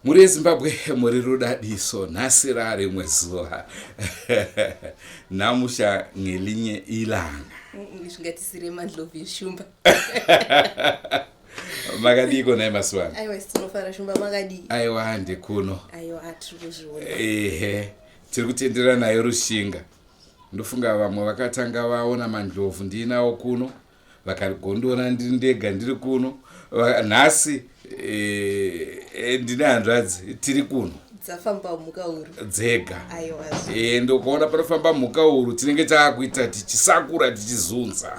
Mhuri yeZimbabwe muri rudadiso nhasi rarimwe zuva namusha ngelinye ilanga. Zvingatisire mandlovu yeshumba. Makadiiko nhai masuwana? Aiwa tinofara shumba makadii? Aiwa hande kuno. Aiwa tiri kuzviona. Ehe tiri kutendera nayo Rushinga. Ndofunga vamwe vakatanga vaona mandlovu ndiinawo kuno. Vakagondiona ndiri ndega ndiri kuno nhasi e, ndine hanzvadzi tiri kuno dzafamba mhuka huru dzega e, ndokuona panofamba mhuka huru tinenge taakuita tichisakura tichizunza.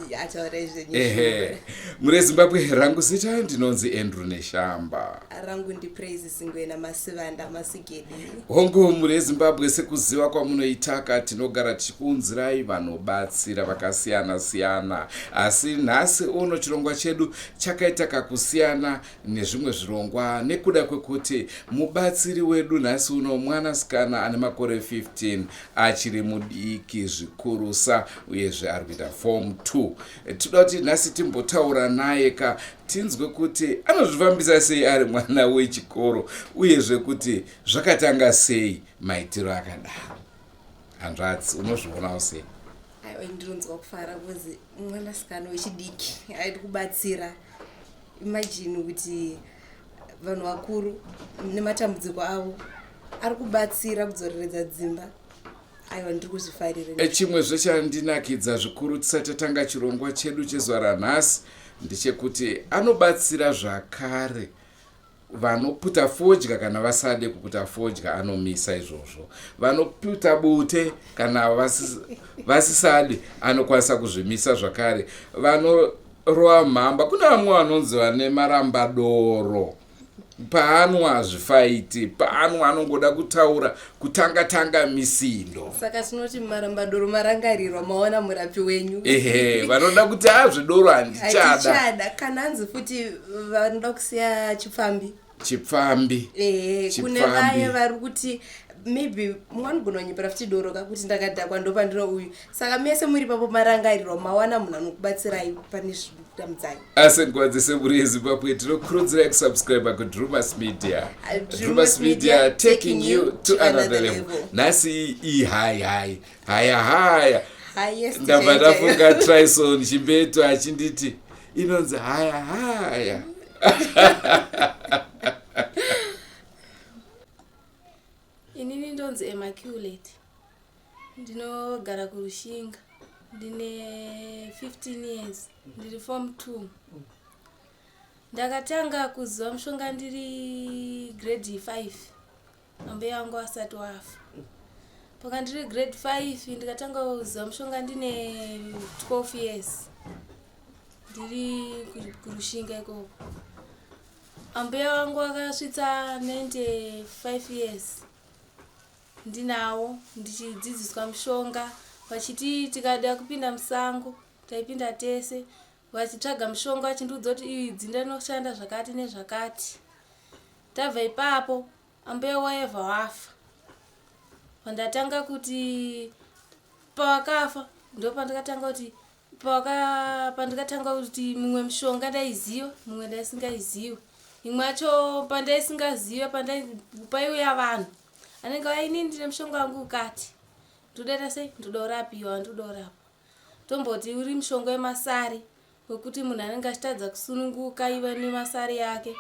Ehe mure Zimbabwe rangu zita ndinonzi Andrew Neshamba. Rangu ndiPraise Singwena Masivanda Masigede. Hongu mhuri yeZimbabwe sekuziva kwamunoitaka tinogara tichikuunzirai vanobatsira vakasiyana siyana asi nhasi uno chirongwa chedu chakaita kakusiyana nezvimwe zvirongwa nekuda kwekuti mubatsiri wedu nhasi uno mwanasikana ane makore 15 achiri mudiki zvikurusa uyezve ari kuita form 2. Tinoda kuti nhasi timbotaura naye ka tinzwe kuti anozvifambisa sei ari mwana wechikoro uyezve kuti zvakatanga sei maitiro akadaro. Hanzvadzi, unozvionawo sei? Aiwa, ndinonzwa kufara because mwanasikana wechidiki aidi kubatsira. Imagine kuti vanhu vakuru nematambudziko avo ari kubatsira kudzoreredza dzimba. Aiwa, ndiri kuzvifarira. Chimwe zvechandinakidza zvikuru tisati tatanga chirongwa chedu chezuva ranhasi ndechekuti anobatsira zvakare vanoputa fodya kana vasade kuputa fodya anomisa izvozvo, vanoputa bute kana vasisade anokwanisa kuzvimisa zvakare, vanorova mhamba. Kune vamwe vanonzi vane marambadoro, paanwa hazvifaiti, paanwa anongoda kutaura kutanga tanga misindo. Saka tinoti marambadoro marangarirwa, maona murapi wenyu. Ehe, vanoda kuti azvedoro handichada. Handichada. Kana hanzi futi vanoda kusiya chipfambi. Chipfambi. Ehe, kune vaye vari kuti maybe mwanogona kunyepera futi doro ka kuti ndakadhakwa ndopandino uyu. Saka mese muri papo marangarirwa, mawana munhu anokubatsirai pane zvikutambudzai. Asi nguva dzese mhuri yeZimbabwe tinokurudzirai kusubscribe kuDrumas Media. Drumas Media taking you to another level. Nhasi ihai hai haya haya. Ndabva ndafunga Trison Chimbetu achinditi inonzi haya haya. Inini ndonzi Immaculate, ndinogara kuRushinga, ndine 15 years, ndiri form 2. Ndakatanga kuziva mushonga ndiri grade 5, ambuya vangu vasati wafa. Paka ndiri grade 5 ndikatanga kuziva mushonga ndine 12 years, ndiri kuRushinga ikoko. Ambuya vangu vakasvitsa 95 years ndinawo, ndichidzidziswa mushonga, vachiti tikada kupinda musango taipinda tese, vachitsvaga mushonga, vachindiudza kuti iyi dzinde rinoshanda zvakati nezvakati. Tabva ipapo ambuya waevha wafa, pandatanga kuti pavakafa ndopandakatanga kuti pandikatanga kuti mumwe mushonga ndaiziva, mumwe ndaisingaiziva. Imwe yacho pandaisingaziva, paiuya vanhu anenge vaini ndine mushonga wangu ukati ndodaita sei, ndoda kurapiwa, ndoda kurapwa. Tomboti uri mushonga wemasari wekuti munhu anenge achitadza kusununguka iva nemasari yake,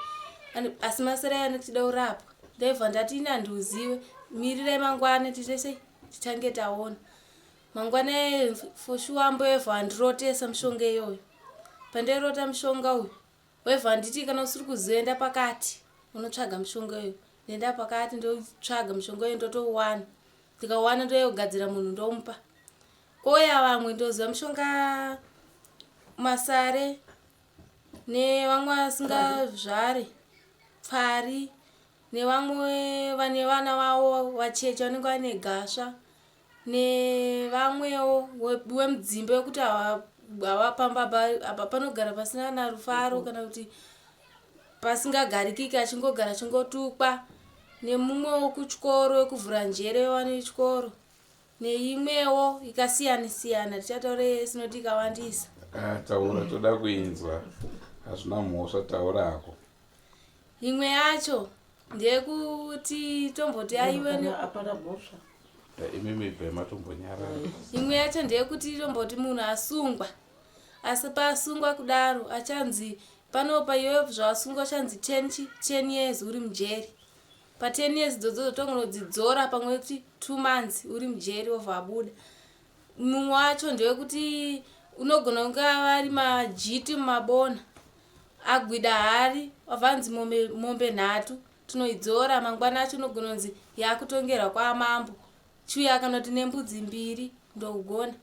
asi masari ayo anenge achida kurapwa. Ndaibva ndati ini handiuzive, mirirai mangwana tiite sei, titange taona. Mangwana for sure amboevha andirotesa mushonga iyoyo. Pandairota mushonga uyu waivha anditi kana usiri kuzoenda pakati unotsvaga mushonga uyu. Ndaenda pakati ndotsvaga mushonga uyu ndotouwana. Ndikauwana ndoyogadzira munhu ndomupa. Kouya vamwe ndoziva mushonga masare nevamwe vasingazvare pfari nevamwe vane vana vavo vacheche vanenge vane gasva nevamwewo wemudzimba wekuti havapamba apa panogara pasina kana rufaro kana kuti pasingagarikiki, achingogara achingotukwa, nemumwe wekuchikoro wekuvhura njere vane chikoro, neimwewo ikasiyana siyana, tichataura yese noti ikawandisa. Taura, toda kuinzwa, hazvina mhosva, taura hako. Imwe yacho. Ndeyekuti tomboti aive hapana mhosva. Imimi bve matombonyarara. Imwe yacho ndeyekuti tomboti munhu asungwa, asi paasungwa kudaro achanzi panopa iwe zvawasungwa uchanzi 10 chi 10 years uri mujeri. Pa 10 years idzodzo tongonodzidzora pamwe kuti 2 months uri mujeri wobva wabuda. Mumwe wacho ndewekuti unogona kunge vari majiti mumabona agwida hari wavanzi mombe, mombe nhatu tinoidzora mangwana acho unogona kunzi yakutongerwa kwamambo chiuya akanoti nembudzi mbiri ndokugona.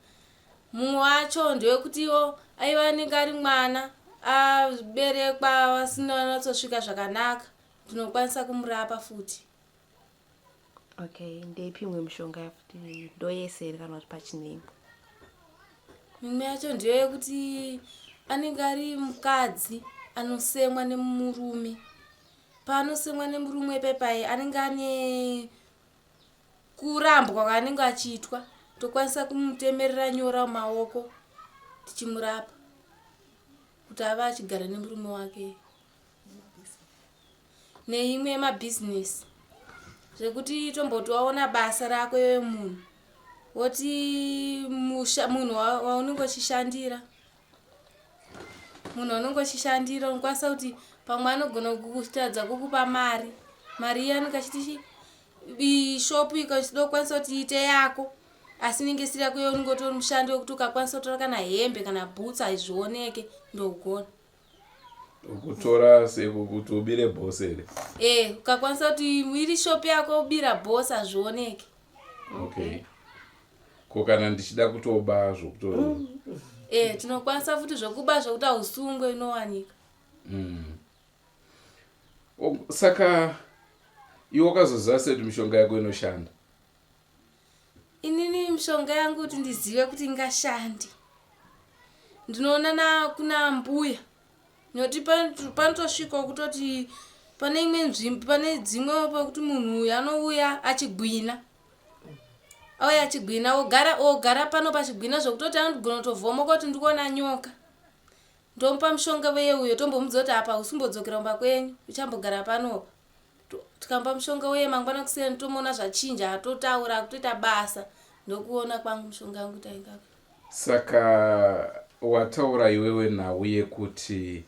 Mumwe wacho ndewekutiwo aiva anenge ari mwana aberekwa asina anatsosvika zvakanaka tinokwanisa kumurapa futi. Okay, ndeipi imwe mishonga yafuti ndoyese here kana kuti pachine imwe? Mimwe yacho ndiyo yekuti anenge ari mukadzi anosemwa nemurume. Paanosemwa nemurume pepai anenge ane kurambwa kwaanenge achiitwa, tokwanisa kumutemerera nyora mumaoko tichimurapa kuti ave achigara nemurume wake. Neimwe yemabhizinesi zvekuti tomboti waona basa rako iwewe munhu woti musha munhu waunenge uchishandira munhu waunenge uchishandira unokwanisa kuti pamwe anogona kutadza kukupa mari mari iya anenge achiti ishopu ikokwanisa kuti iite yako asi inenge isiri yako iwe unenge utori mushandi wekuti ukakwanisa kutora kana hembe kana bhutsu haizvioneke ndokugona. Ukutora sekuti ubire boss here? Eh, ukakwanisa kuti iri shop yako ubira boss hazvioneke. Okay. Ko kana ndichida kutoba zvokuto Eh, tinokwanisa futi zvokuba zvokuti hausungwe inowanika. Saka iwe wakazoziva sei kuti mishonga yako inoshanda? Inini mishonga yangu kuti ndizive kuti ingashande ndinoona na kuna mbuya nekuti panotosvikawo kutoti pane imwe nzvimbo pane dzimwewo pekuti munhu uyu anouya achigwina auya achigwina ogara ogara pano pachigwina zvekutoti anogona kutovhomoka kuti ndikuona nyoka ndomupa mushonga weye uyo tombomudza kuti apa usumbodzokera kumba kwenyu uchambogara panopa Tikamupa mushonga uye mangwana kuseni tomuona zvachinja atotaura akutoita basa ndokuona kwangu mushonga wangu kuti ainge Saka wataura iwewe nhau yekuti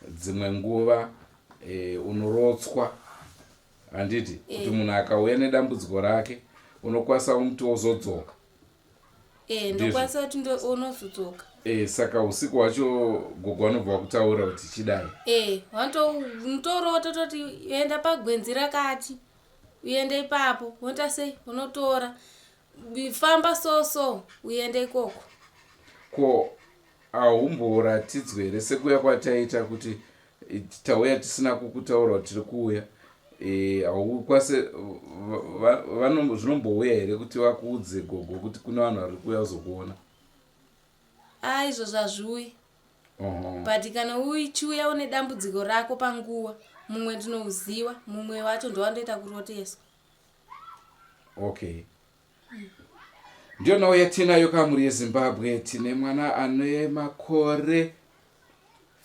dzimwe nguva e, unorotswa handiti kuti e. munhu akauya nedambudziko rake unokwanisa kumuti wozodzoka. Eh, ndokwanisa kuti unozodzoka. Eh, saka usiku hwacho gogo vanobva vakutaura kuti chidai. Eh, vanotorota toti enda pagwenzi rakati uende ipapo woita sei unotora famba so so uende ikoko. Ko Ahumboratidzwe here sekuuya kwataita kuti tauya tisina kukutaura kuti tiri kuuya e, haukwase zvinombouya here kuti vakuudze gogo kuti kune vanhu vari kuuya kuzokuona? A izvozvo hazviuyi. But kana uchiuya une dambudziko rako panguva mumwe ndinouziwa mumwe wacho ndowandoita kuroteswa. Okay. Ndiyo nhau yatinayo kamuri yeZimbabwe. Tine mwana ane makore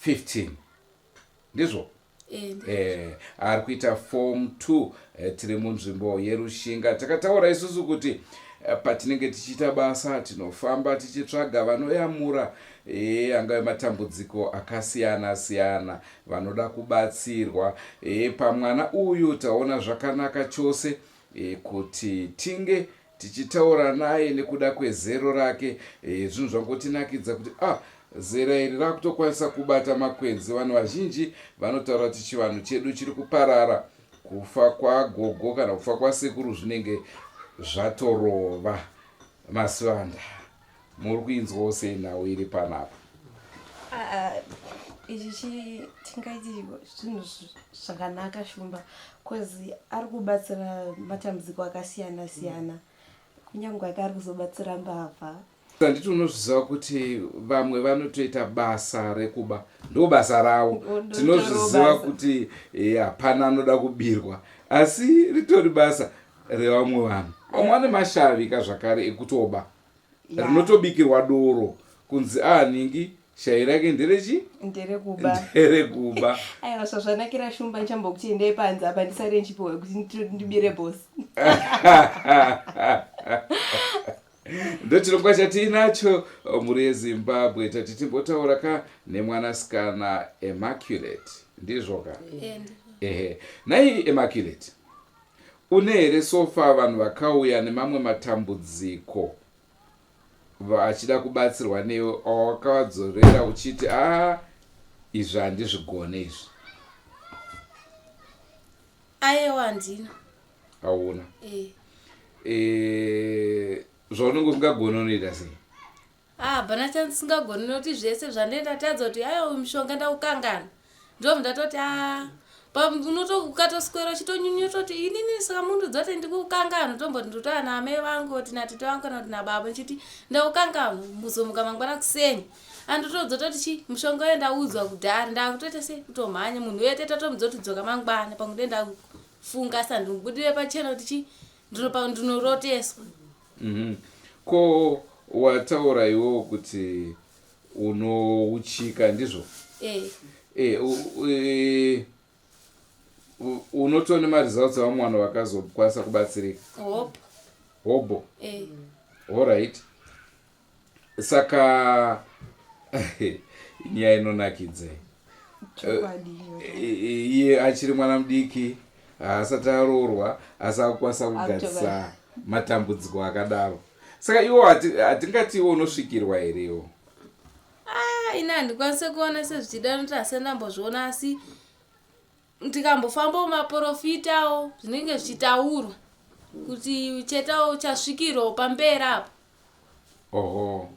15 ndizvo eh, ari kuita form 2 eh, tiri munzvimbo yeRushinga. Takataura isusu kuti patinenge tichiita basa tinofamba tichitsvaga vanoyamura angave matambudziko akasiyana siyana vanoda kubatsirwa. Pamwana uyu taona zvakanaka chose kuti tinge tichitaura naye nekuda kwezero rake. Zvinhu zvangotinakidza kuti ah zera iri rakutokwanisa kubata makwenzi. Vanhu vazhinji vanotaura kuti chivanhu chedu chiri kuparara, kufa kwagogo kana kufa kwasekuru zvinenge zvatorova. Masivanda, muri kuinzwawo sei nhau iri panapa? Ah, ichi tingaiti zvinhu zvakanaka Shumba, cause ari kubatsira matambudziko akasiyana siyana, kunyange ake ari kuzobatsira mbavha. Handiti unozviziva kuti vamwe vanotoita basa rekuba, ndo basa ravo. Tinozviziva kuti hapana anoda kubirwa, asi ritori basa revamwe vanhu. Vamwe vane mashavi ka zvakare ekutoba, rinotobikirwa doro kunzi ah nhingi. Shayi rake nderechi? Nderekuba. Nderekuba. Aiwa, zvazvanakira Shumba, ndichambokuti endei panze apa ndisare ndichipiwa kuti ndibire boss. Ndochirongwa chatiinacho mhuri yeZimbabwe. Tati timbotaura ka nemwanasikana Immaculate, ndizvo ka? Ehe. Nhai Immaculate, une here so far vanhu vakauya nemamwe matambudziko vachida kubatsirwa newe awakavadzorera uchiti a izvi handizvigone izvi? Ayewa, handina. Hauna? E. E, zvaunenge usingagoni unoita sei? Ah, hapana chandisingagoni nekuti zvese zvandee ndatadza kuti aiwa, uyu mushonga ndaukangana, ndobva ndatoti a ukatoswera uchitonyunyuta kuti inini saka mundu dzoti ndikukanganwa, tomboti ndotaura naamai vangu kuti natete vangu kana kuti nababa, ndichiti ndaukanganwa, muzomuka mangwana kuseni andotodza toti chi mushonga uye ndaudzwa kudhara, ndakutoita sei, kutomhanya munhu uye tete tomudza kuti dzoka mangwana pangude ndafunga sandimubudire pachena kuti chi ndinoroteswa. Ko wataura iwewo kuti unouchika, ndizvo? E. E, e, unotone maresults avamwe vanhu vakazokwanisa kubatsirika? Hope. Hobo? E. Alright, saka nyaya inonakidza iye achiri mwana mudiki, haasati aroorwa, asi akukwanisa kugadzisa matambudziko akadaro. Saka iwo hatingati iwo unosvikirwa here iwo? Ah, ini handikwanise kuona sezvichida nokuti hasi ndambozviona, asi ndikambofambawo maprofitawo zvinenge zvichitaurwa kuti chetawo uchasvikirwawo pamberi apo. Oho,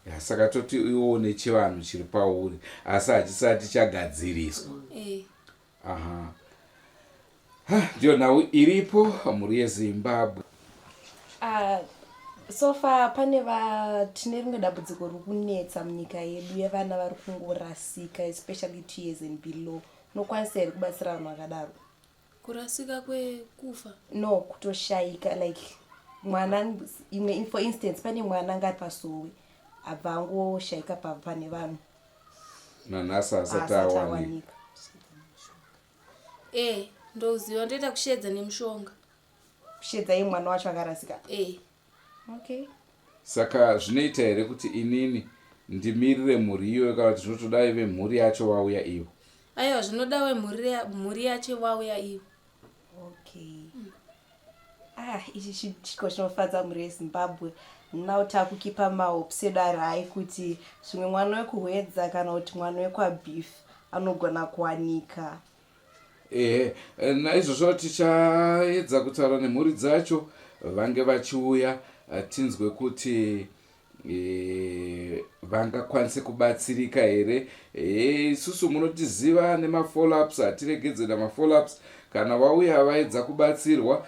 ya, saka toti iwo une chivanhu chiri pauri asi hachisati chagadziriswa. E. Aha. Ha, ndiyo nhau iripo, mhuri yeZimbabwe. So far pane va tine rimwe dambudziko riri kunetsa munyika yedu yevana vari kungorasika, especially 2 years and below. Unokwanisa here kubatsira vanhu vakadaro? Kurasika kwekufa? No, kutoshayika, like mwana imwe, for instance, pane mwana anga ari pasowe, abva angoshayika pane vanhu. Nanhasi asati awanika. E, ndoziva, ndoita kushedza nemushonga. Kushedza iye mwana wacho akarasika? E. Okay. Saka zvinoita here kuti inini ndimirire mhuri iyoyo, kana kuti zvinotoda vemhuri yacho vauya ivo? Aiwa, zvinoda wemhuri yacho vauya ivo. Okay. Ah, ichi chitiko chinofadza mhuri yeZimbabwe. Now takukipa mahopes edu ari hai kuti zvimwe mwana wekuHwedza kana kuti mwana wekwaBeef anogona kuwanika. Ehe, naizvozvo tichaedza kutaura nemhuri dzacho vange vachiuya, tinzwe kuti vangakwanise kubatsirika here. Isusu munotiziva nemafollow-ups, hatiregedze namafollow-ups. Kana vauya vaedza kubatsirwa,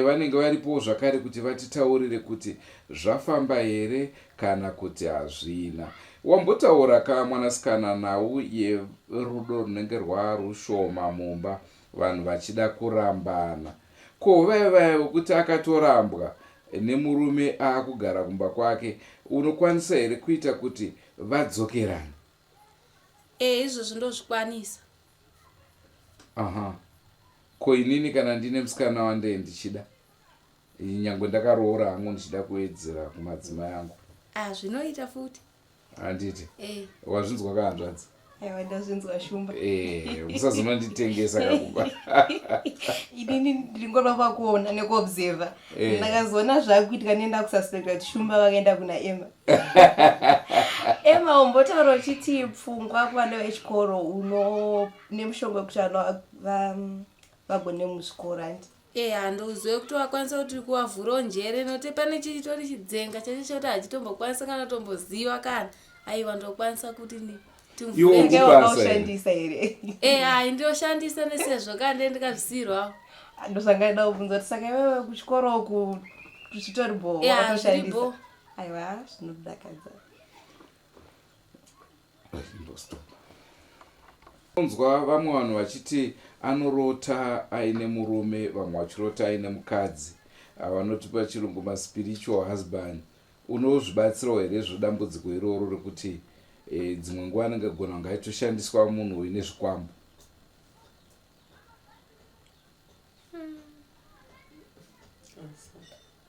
vanenge varipowo zvakare kuti vatitaurire kuti zvafamba here kana kuti hazvina. Wambotaura ka, mwanasikana, nhau yerudo runenge rwarushoma mumba, vanhu vachida kurambana. Ko vaya vaya vekuti akatorambwa nemurume aakugara kumba kwake, unokwanisa here kuita kuti vadzokerane? E, izvozvo ndozvikwanisa. Aha. Ko inini kana ndine musikana wandee ndichida, nyangwe ndakaroora hangu, ndichida kuwedzera kumadzimai angu? Ah, zvinoita futi. Handiti? E. Wazvinzwa kahanzvadzi? Aiwa, ndazvinzwa, Shumba. Musazononditengesa kakuba. Inini ndingorwa pakuona nekuobserva. Ndakazoona zvakuitika, nenda kususpecta kuti Shumba vakaenda kuna Emma. Emma, umbotaura uchiti pfungwa kuvana vechikoro, uno nemushonga wekuti vana vagone muzvikoro, handi? E, handozive kuti vakwanisa kuti kuvavhurawo njere, nokuti pane chitori chidzenga chacho chekuti hachitombokwanisa kana kutomboziva kana. Aiwa, ndokwanisa kuti Iwo Inge Kupasa here? wakaushandisa here? E, hai, ndoshandisa nesezvo kande ndikazvisiyirwawo. Ndozvangaida kubvunza kuti saka iwewe kuchikoro uku zvitori bho? Ya, wakatoshandisa? Zviri bho. Aiwa, zvinodakadza. Stop. Unzwa vamwe vanhu vachiti anorota aine murume, vamwe vachirota aine mukadzi, vanoti pachirungu maspiritual husband. Unozvibatsirawo here zvodambudziko iroro rekuti e, dzimwe nguva anenge agona kunge aitoshandiswa munhu uyu nezvikwambo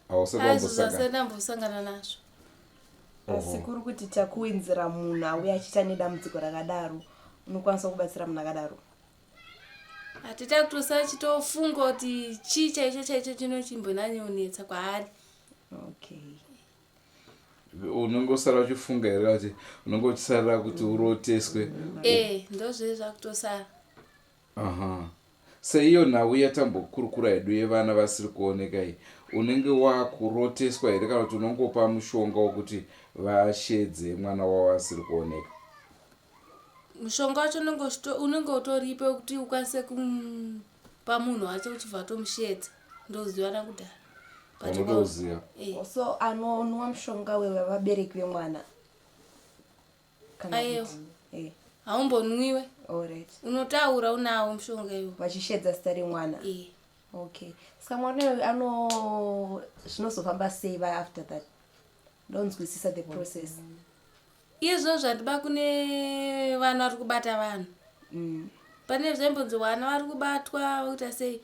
hausati ndambosangana nazvo asi kuri kuti takuwinzira munhu auya achiita nedambudziko rakadaro unokwanisa kubatsira munhu akadaro hatita kutosa chitofunga kuti chii chaicho chaicho chinochimbonanyonetsa kwaari okay unenge usara uchifunga here kuti unenge uchisarira kuti uroteswe e ndozvee zvakutosara Aha. Seiyo nhau yatambokurukura hedu yevana vasiri kuoneka iyi, unenge wakuroteswa here kana kuti unongopa mushonga wokuti vashedze mwana wavo asiri kuoneka? Mushonga wacho unenge utoripo wekuti ukwanise kumupa munhu wacho uchibva watomushedza. Ndozivana kudhara. Unotoziva. Eh. So anonwa mushonga wevabereki vemwana? Ayewa. Eh. Haumbonwiwe. Alright. Unotaura unawo mushonga iwo. Vachishedza zita remwana. Eh. Okay. Saka mwana uyu ano zvinozofamba sei va after that? Ndonzwisisa the process. Iye zvino zvandiba kune vanhu vari kubata vanhu. Pane zvaimbonzi vana vari kubatwa voita sei.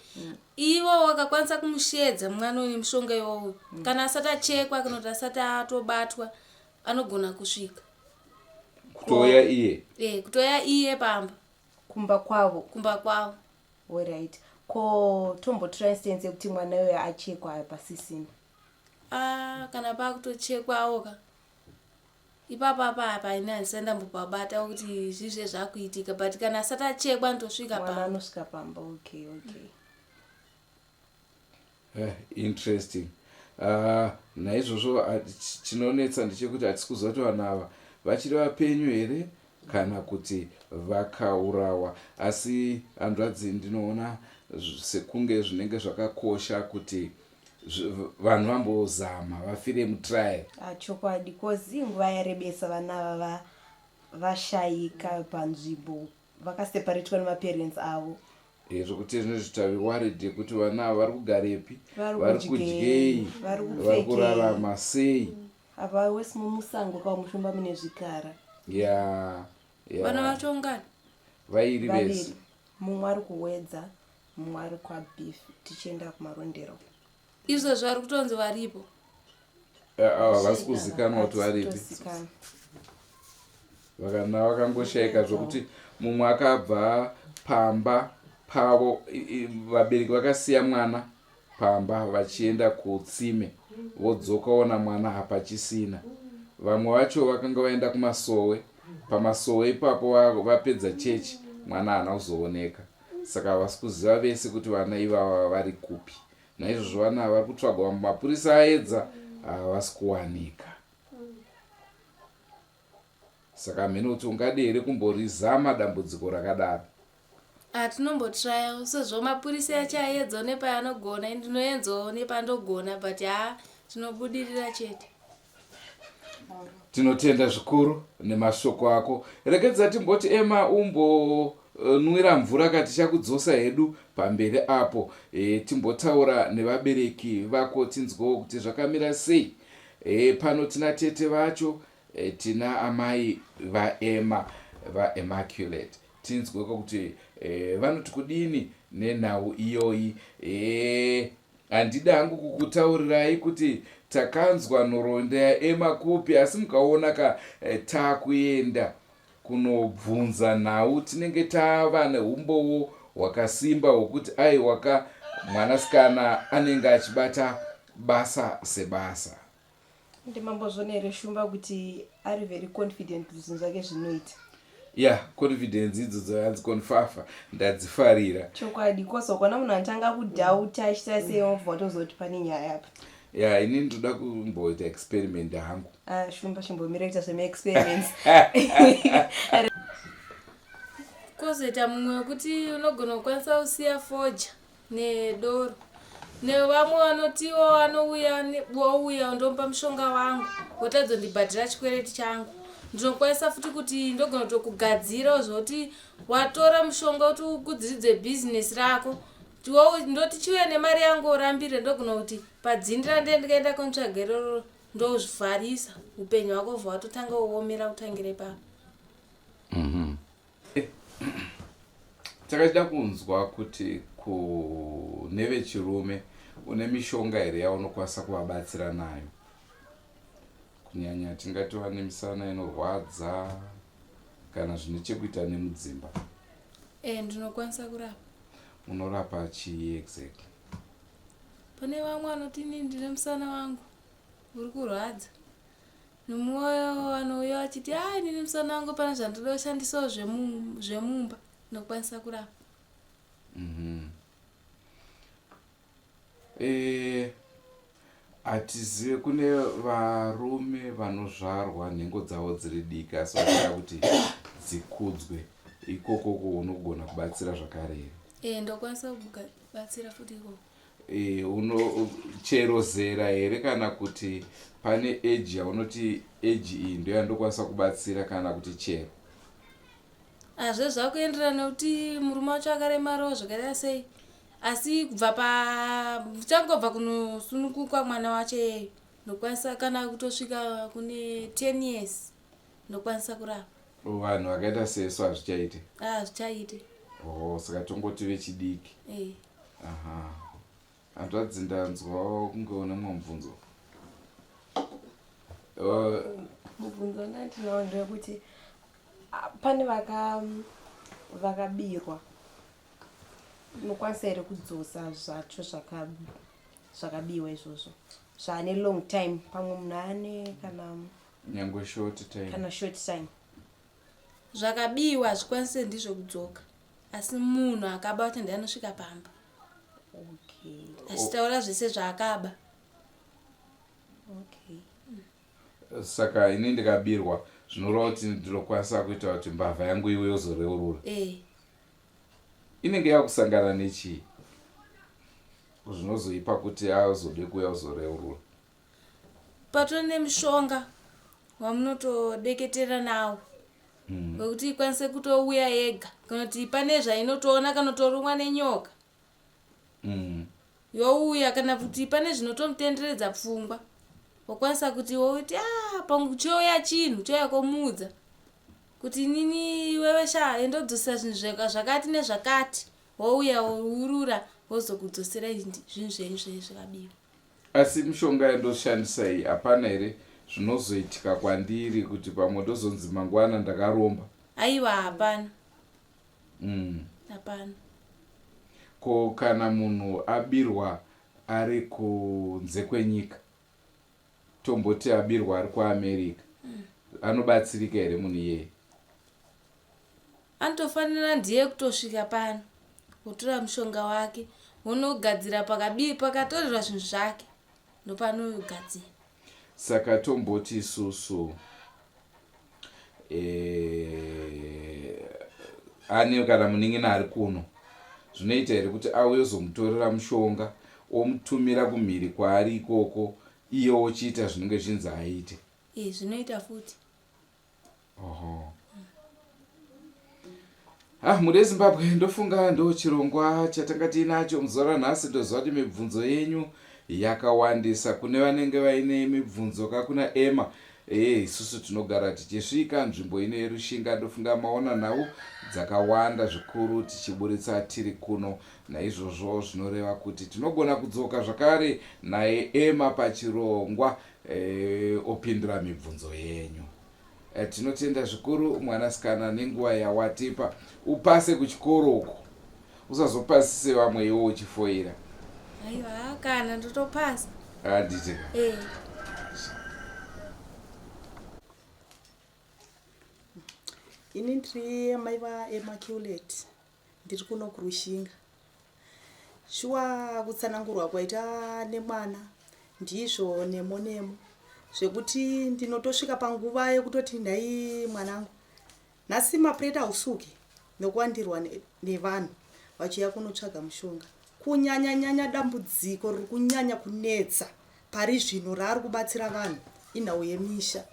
Ivo wakakwanisa kumushedza mwana uyu nemushonga iwowo. Kana asati achekwa kana kuti asati atobatwa anogona kusvika kutouya iye e kutouya iye pamba kumba kwavo kumba kwavo Alright. Ko tombotora instance yekuti mwana uyo achekwa pasisina. Ah, kana pakutochekwawo ka ipapa apa apa ini handisati ndambopabata kuti zvizve zvakuitika but kana asati achekwa anotosvika Mwana pamba anosvika pamba. Okay, okay. Eh, interesting naizvozvo chinonetsa ndechekuti hatisi kuziva kuti vanhu ava vachiri vapenyu here kana kuti vakaurawa asi hanzvadzi ndinoona sekunge zvinenge zvakakosha kuti vanhu vambozama vafire mutrial ah, chokwadi kozi nguva yarebesa vana ava vashayika panzvimbo vakaseparetwa nemaparents avo Eh, zvekuti zvinozvi tave worried yekuti vana ava vari kugarepi vari kudyei vari kurarama sei apa wesi mumusango ka mushumba mune zvikara ya vana vacho ungani vairi vese mumwe ari kuwedza mumwe ari kwabeef tichienda kumarondero izvozvo vari kutonzi varipo eh, ah, havasi kuzikanwa kuti varipi Vakana vakangoshaika zvokuti mumwe akabva pamba pavo vabereki vakasiya mwana pamba vachienda kutsime vodzoka ona mwana hapachisina. Vamwe vacho vakanga vaenda kumasowe pamasowe ipapo vapedza chechi mwana haana kuzooneka saka havasi kuziva vese kuti vana ivava vari kupi. Naizvozvo vana ava vari kutsvagwa mapurisa aedza havasi kuwanika. Saka hameno kuti ungade here kumborizama dambudziko rakadaro. Ah, tinombotraya sezvo mapurisa achaedzawo nepaanogona ini ndinoedzawo nepandogona but haa tinobudirira chete. Tinotenda zvikuru nemashoko ako. Regedza timboti Emma umbonwira mvura ka tichakudzosa hedu pamberi apo. E, timbotaura nevabereki vako tinzwewo kuti zvakamira sei. E, pano tina tete vacho Eh, tina amai vaEmma vaEmmaculate tinzweko kuti eh, vanoti kudini nenhau iyoyi eh, handidi hangu kukutaurirai kuti takanzwa nhoroondo yaEmma kupi asi mukaona ka eh, takuenda kunobvunza nhau tinenge tava neumbowo hwakasimba hwokuti aiwaka mwanasikana anenge achibata basa sebasa Ndimambozviona here Shumba kuti ari very confident kuti zvinhu zvake zvinoita. Yeah, confidence idzodzo hanzi confafa ndadzifarira. Chokwadi cause ukaona munhu anotanga kudhauta achiita sei wobva watozoti pane nyaya apa. Yeah, ini ndoda kumboita experiment hangu. Ah, Shumba chimbomira kuita zvemaexperiments. Kozoita mumwe wekuti unogona kukwanisa kusiya foja nedoro nevamwe vanotiwo vanouya wouya undomupa mushonga wangu wotadzondibhadhira chikwereti changu ndinokwanisa futi kuti ndogona kutokugadzirawo zvekuti watora mushonga kuti ukudziridze bhizinesi rako ndoti chiuya nemari yangu orambire ndogona kuti padzindira ndiye ndikaenda konotsvaga iroro ndozvivharisa upenyu hwako bva watotanga kuomera kutangira ipapo. Mm -hmm. Takachida kunzwa kuti kune vechirume une mishonga here yaunokwanisa kuvabatsira nayo kunyanya tingati vane misana inorwadza kana zvine chekuita nemudzimba. Eh, ndinokwanisa kurapa. Unorapa chii exactly? Pane vamwe vanoti ini ndine musana wangu uri kurwadza. Nomwoyo anouya achiti a ah, inini musana wangu pane zvandoda kushandisawo zvemumba ndinokwanisa kurapa. Mm -hmm. Eh, hatizive kune varume vanozvarwa nhengo dzavo dziri diki asi vachida kuti dzikudzwe ikokoko unogona kubatsira zvakare here? Eh, ndokwanisa kubatsira futi ikoko. E, uno chero zera here kana kuti pane age yaunoti age iyi ndoyandokwanisa kubatsira kana kuti chero? Hazve zvakuenderana nekuti murume wacho akaremarawo zvakaita sei asi kubva pa changobva kunosununguka mwana wacho iyeyo ndokwanisa kana kutosvika kune 10 years ndokwanisa kurapa. Vanhu vakaita sesu hazvichaite? Hazvichaite. Oh, saka tongoti vechidiki. Eh. Aha. Hanzvadzi ndanzwa kunge une mumwe mubvunzo. Mubvunzo wandinawo ndewekuti pane vaka vakabirwa unokwanisa here kudzosa zvacho zvakabiwa izvozvo zvaane long time pamwe munhu ane kana nyangwe short time kana short time Zvakabiwa hazvikwanise ndizvo kudzoka asi munhu akaba wacho ndiye anosvika pamba okay. Achitaura zvese zvaakaba. Okay. Saka ini ndikabirwa zvinoreva kuti ndinokwanisa kuita kuti mbavha yangu iwe yozoreurura. Eh. Inenge yakusangana nechii zvinozoipa kuti azode kuuya kuzoreurura? Patori nemushonga wamunotodeketera nawo wekuti ikwanise kutouya yega kana kuti pane zvainotoona kana kutorumwa nenyoka youya kana kuti pane zvinotomutenderedza pfungwa wokwanisa kuti wouti ah, pangu chouya chinhu chouya komuudza kuti inini iwewe sha endodzosera zvinhu zvakati nezvakati wouya wourura wozokudzosera zvinhu zvenyu zvee zvakabiwa. Asi mishonga yandoshandisa iyi hapana here zvinozoitika kwandiri kuti pamwe ndozonzi mangwana ndakaromba? Aiwa hapana. Hapana. Ko kana munhu abirwa ari kunze kwenyika tomboti abirwa ari kuAmerica anobatsirika here munhu iyeye? Anotofanira ndiye kutosvika pano wotora mushonga wake wonogadzira pakabii pakatorerwa zvinhu zvake ndopanogadzira. Saka tomboti isusu eh, ane kana munin'ina ari kuno zvinoita here kuti auye ozomutorera mushonga omutumira kumhiri kwaari ikoko iye ochiita zvinenge zvichinzi aite? Eh, zvinoita futi. Oho. Ah, mhuri yeZimbabwe ndofunga ndo chirongwa chatanga tiinacho muzuva ranhasi. Ndoziva kuti mibvunzo yenyu yakawandisa. Kune vanenge vaine mibvunzo ka kuna Emma Eh, isusu tinogara tichisvika nzvimbo ino yeRushinga. Ndofunga maona nhau dzakawanda zvikuru tichiburitsa tiri kuno. Naizvozvo zvinoreva kuti tinogona kudzoka zvakare naye Emma pachirongwa e, opindura mibvunzo yenyu. E, tinotenda zvikuru mwanasikana nenguva yawatipa. Upase kuchikoro uko, usazopasise vamwe iwe uchifoira. Aiwa kana ndotopasa. Handiti ka? Eh. Ini ndiri amai vaEmmaculate ndiri kuno kuRushinga. Shuwa kutsanangurwa kwaita nemwana ndizvo nemo nemo zvekuti ndinotosvika panguva yekutoti nhai mwanangu nhasi mapureti hausuki nekuwandirwa nevanhu vachiuya kunotsvaga mushonga. Kunyanya nyanya dambudziko riri kunyanya kunetsa pari zvino raari kubatsira vanhu inhau yemisha.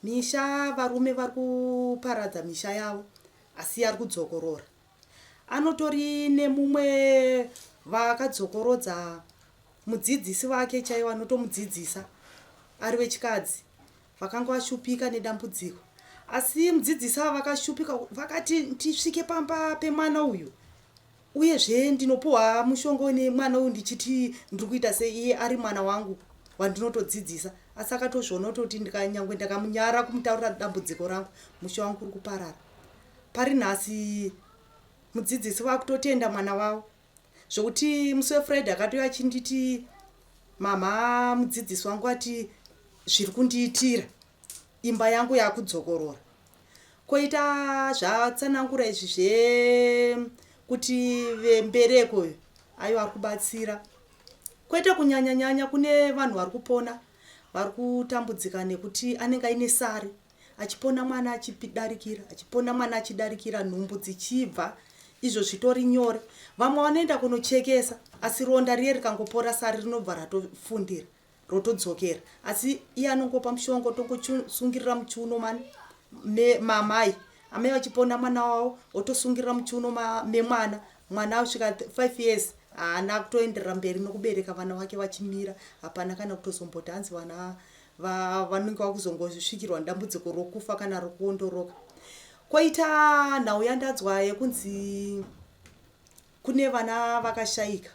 Misha varume vari kuparadza misha yavo asi ari kudzokorora. Anotori nemumwe vaakadzokorodza mudzidzisi vake chaivo anotomudzidzisa ari wechikadzi vakanga vashupika nedambudziko. Asi mudzidzisi ava vakashupika vakati tisvike pamba pemwana uyu uyezve ndinopuhwa mushonga nemwana uyu ndichiti ndiri kuita sei iye ari mwana wangu wandinotodzidzisa asi akatozviona kutoti ndikanyangwe ndakamunyara kumutaurira dambudziko rangu musha wangu uri kuparara. Pari nhasi mudzidzisi vakutotenda mwana wavo zvekuti musi wefriday akatouya achinditi mhamha mudzidzisi wangu ati zviri kundiitira imba yangu yakudzokorora koita zvatsanangura izvi zvekuti vembereko ayo ari kubatsira kwete kunyanya nyanya kune vanhu vari kupona vari kutambudzika nekuti anenge aine sari achipona mwana achidarikira achipona mwana achidarikira nhumbu dzichibva izvo zvitori nyore vamwe vanoenda kunochekesa asi ronda riye rikangopora sari rinobva ratofundira rotodzokera asi iye anongopa mushonga otongosungirira muchiuno mani mamai amai vachipona mwana wavo otosungirira muchiuno memwana mwana asvika 5 years haana kutoenderera mberi nokubereka vana vake vachimira hapana kana kutozomboti hanzi vana vanenge vakuzongosvikirwa nedambudziko rokufa kana rokuondoroka koita nhau yandadzwa yekunzi kune vana vakashaika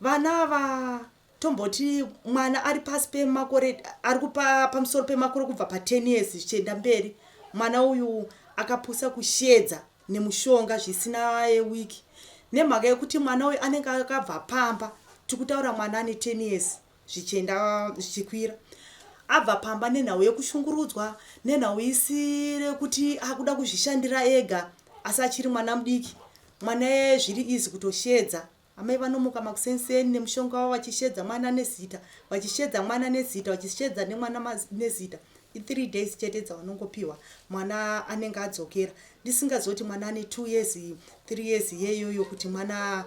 Vana ava tomboti mwana ari pasi pemakore ari kupa pamusoro pemakore kubva pa 10 years zvichienda mberi mwana uyu akapusa kushedza nemushonga zvisina wiki nemhaka yekuti mwana uyu anenge akabva pamba tikutaura mwana ane 10 years zvichienda zvichikwira abva pamba nenhau yekushungurudzwa nenhau isiri yekuti akuda kuzvishandira ega asi achiri mwana mudiki mwana zviri easy kutoshedza Amai vanomuka makuseni-seni nemushonga wavo vachishedza mwana nezita, vachishedza mwana nezita, vachishedza nemwana nezita. I-three days chete dzavanongopiwa mwana anenge adzokera. Ndisingazoti mwana ane two years, three years iyeyoyo kuti mwana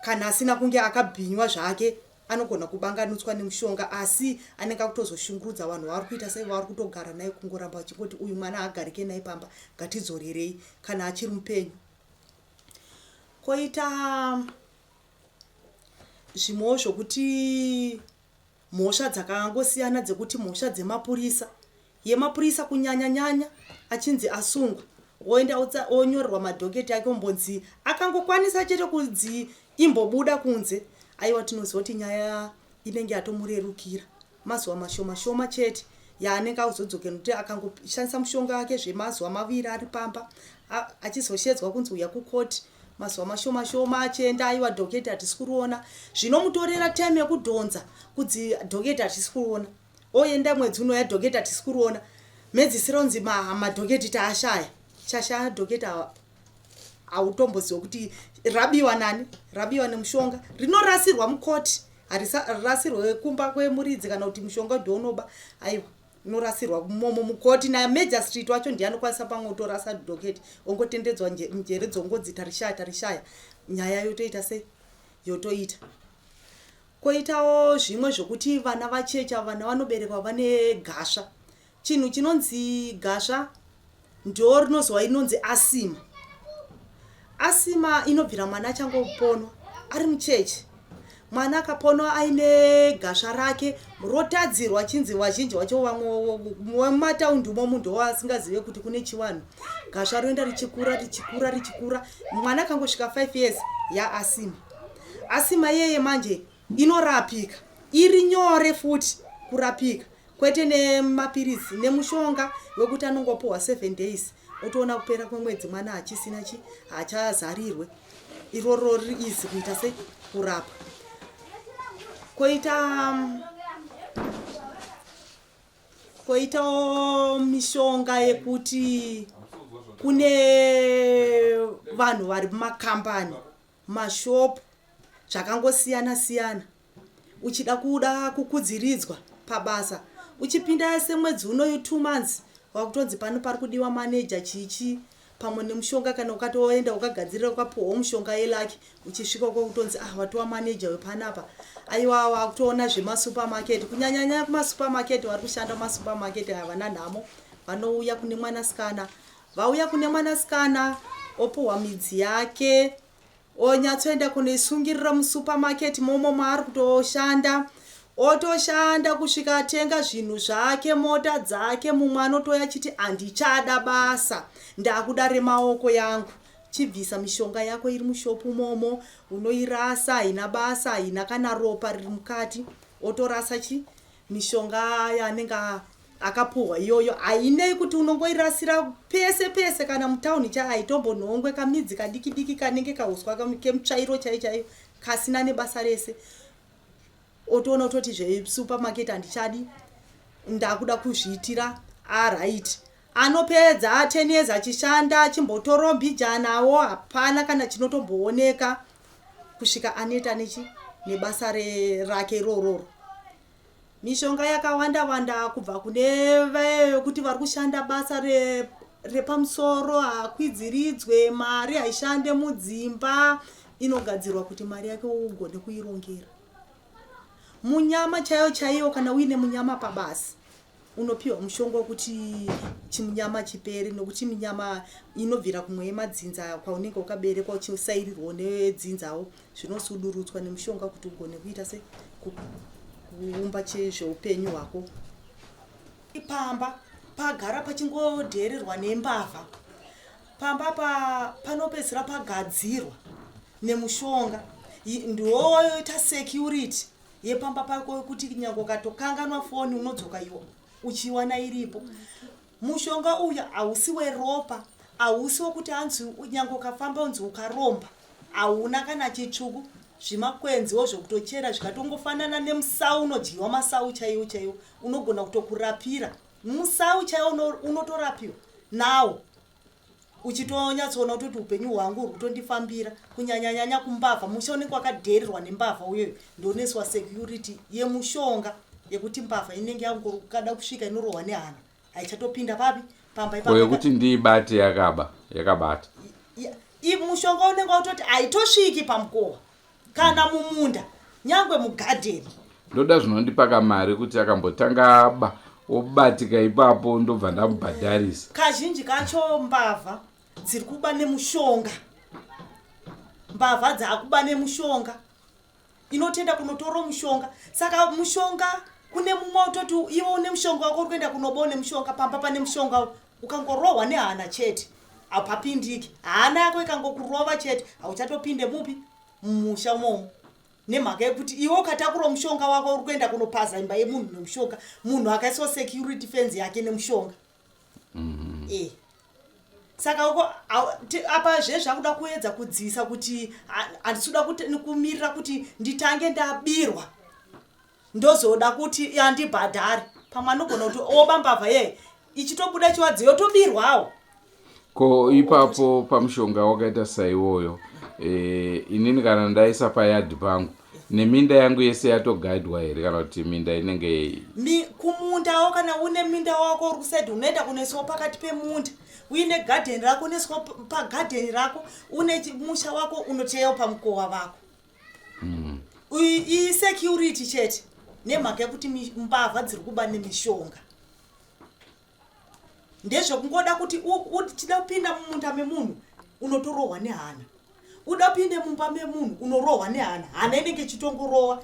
kana asina kunge akabhinywa zvake anogona kubanganutswa nemushonga asi anenge akutozoshungurudza vanhu vavari kuita sei vavari kutogara naye kungoramba vachingoti uyu mwana haagarike naye pamba ngatidzorerei kana achiri mupenyu. Koita zvimwewo zvokuti mhosva dzakangosiyana dzekuti mhosva dzemapurisa yemapurisa kunyanya nyanya achinzi asungwa woenda onyorerwa madhoketi ake ombonzi akangokwanisa chete kunzi imbobuda kunze aiwa tinoziva kuti nyaya inenge yatomurerukira mazuva mashoma shoma chete yaanenge akuzodzokera nekuti akangoshandisa mushonga wake zvemazuva maviri ari pamba achizoshedzwa kunzi uya kukoti mazuva mashoma shoma achienda aiwa dhoketi hatisi kuriona zvinomutorera time yekudhonza kunzi dhoketi hatisi kuriona oenda mwedzi unoya dhoketi hatisi kuriona mhedzisiro nzi madhoketi taashaya chashaya dhoketi hautomboziva kuti rabiwa nani rabiwa nemushonga rinorasirwa mukoti harirasirwe kumba kwemuridzi kana kuti mushonga ndounoba aiwa inorasirwa momo mukoti namajor street wacho ndiye anokwanisa pamwe kutorasa doketi ongotendedzwa njere dzongodzi tarishaya tarishaya nyaya yotoita sei yotoita koitawo zvimwe zvokuti vana vachecha vana vanoberekwa vane gasva Chinhu chinonzi gasva ndo rinozova inonzi asima. Asima inobvira mwana achangoponwa ari mucheche. Mwana akaponwa aine gasva rake rotadzirwa chinzi vazhinji vacho vamwe vemumataundi umomu ndovasingazive kuti kune chivanhu. Gasva roenda richikura richikura richikura mwana akangosvika 5 years yaasima. Asima iyeye manje inorapika iri nyore futi kurapika kwete nemapiritsi nemushonga wekuti anongopuhwa 7 days otoona kupera kwemwedzi mwana hachisina chi hachazarirwe iroro riri easy kuita sei kurapa koita koitawo mishonga yekuti kune vanhu vari mumakambani mashop zvakangosiyana siyana uchida kuda kukudziridzwa pabasa uchipinda semwedzi unoyu two months wakutonzi pano pari kudiwa manager chichi pamwe nemushonga kana ukatoenda ukagadzirira ukapuhwawo mushonga yelaki uchisvika uko kutonzi ah watiwa manager wepanapa aiwa wakutoona zvemasupermarket kunyanyanyanya kumasupermarket vari kushanda mumasupermarket havana nhamo vanouya kune mwanasikana Vauya kune mwanasikana opuhwa midzi yake onyatsoenda kunoisungirira musupermarket momo maari kutoshanda. Otoshanda kusvika atenga zvinhu zvake, mota dzake, mumwe anotouya achiti handichada basa, ndakuda remaoko yangu. Chibvisa mishonga yako iri mushopu umomo, unoirasa, haina basa, haina kana ropa riri mukati. Otorasa chi mishonga yaanenge akapuhwa iyoyo, hainei kuti unongoirasira pese pese kana mutauni chai haitombonhongwe, kamidzi kadiki diki kanenge kahuswa kemutsvairo chaiyo chaiyo kasina nebasa rese. Otoona kutoti zvesupermarket handichadi, ndakuda kuzviitira aright. Anopedza 10 years achishanda achimbotorawo mbijanawo, hapana kana chinotombooneka kusvika aneta nechi nebasa rake irororo. Mishonga yakawanda wanda kubva kune vekuti vari kushanda basa repamusoro, hakwidziridzwe mari, haishande mudzimba, inogadzirwa kuti mari yake ugone kuirongera. Munyama chaiyo chaiyo, kana uine munyama pabasa unopiwa mushonga wekuti chimunyama chipere, nokuti minyama inobvira kumwe yemadzinza kwaunenge wakaberekwa uchisairirwawo nedzinzawo, zvinosudurutswa nemushonga kuti ugone kuita se kuumba zveupenyu hwako. Pamba pagara pachingodheererwa nembavha, pamba panopedzisira pagadzirwa nemushonga, ndiwoita security yepamba pako, kuti nyange ukatokanganwa foni unodzoka iwo uchiwana iripo. Mushonga uyu hausi weropa, hausi wekuti hanzi nyange ukafamba unzi ukaromba, hauna kana chitsvuku. Zvimakwenziwo zvekutochera zvikatongofanana nemusau unodyiwa, masau chaiwo chaiwo unogona kutokurapira musau chaiwo, unotorapiwa nawo uchitonyatsoona kutoti upenyu hwangu huri kutondifambira. Kunyanyanyanya kumbavha, musha unenge wakadheererwa nembavha uyoyo ndonoiswa security yemushonga yekuti mbavha inenge yangokada kusvika inorohwa nehana, haichatopinda papi pamba ipapo. Yekuti ndiibate yakaba yakabata. Mushonga unenge wakutoti haitosviki pamukova kana mumunda, nyangwe mugadheni. Ndoda zvinondipa kamari kuti akambotanga aba obatika ipapo, ndobva ndamubhadharisa. Kazhinji kacho mbavha dziri kuba nemushonga, mbavha dzakuba nemushonga, inotenda kunotora mushonga. Saka mushonga kune mumwe utoti iwe une mushonga wako uri kuenda kunoba une mushonga pamba pane mushonga, ukangorohwa nehana chete hapapindiki. Hana yako ikangokurova chete hauchatopinde mupi mumusha umomo, nemhaka yekuti iwe ukatakura mushonga wako uri kuenda kunopaza imba yemunhu nemushonga, munhu akaiswa security fence yake nemushonga. Saka uko apa zvezvakuda kuedza kudzivisa kuti handisi kuda kumirira kuti nditange ndabirwa ndozoda kuti andibhadhare. Pamwe anogona kuti oba mbavha yeye ichitobuda chiwadzo yotobirwawo. Ko ipapo pamushonga wakaita saiwoyo, inini kana ndaisa payadhi pangu neminda yangu yese yatogaidwa here, kana kuti minda inenge Kumundawo kana une minda wako uri kusaidi, unoenda kunoiswa pakati pemunda. Uine gadheni rako unoiswa pagadheni rako, une musha wako unoteyawo pamukova vako. Isecurity chete, nemhaka yekuti mbavha dziri kuba nemishonga. Ndezvekungoda kuti uchida kupinda mumunda memunhu unotorohwa nehana, uda kupinde mumba memunhu unorohwa nehana, hana inenge ichitongorowa.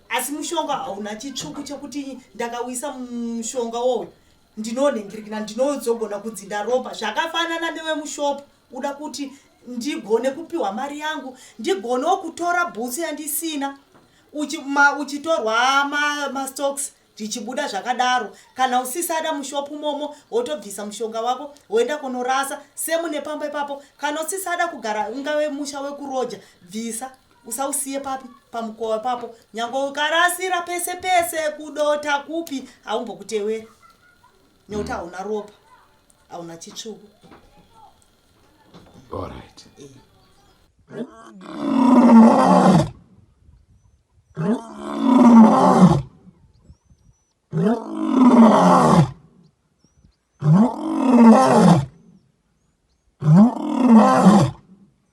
Asi mushonga hauna chitsvuku chekuti ndakawisa mushonga woyo ndinonhingirikina ndinozogona kunzi ndaromba. Zvakafanana newemushopu, uda kuti ndigone kupiwa mari yangu, ndigonewo kutora bhutsu yandisina, uchitorwa mastocks zvichibuda zvakadaro. Kana usisada mushopu momo wotobvisa mushonga wako woenda kunorasa semune pamba ipapo. Kana usisada kugara, ungave musha wekuroja, bvisa usausiye papi pamukova ipapo. Nyange ukarasira pese pese kudota kupi haumbokutewera, nekuti hauna ropa, hauna chitsvuku. Alright.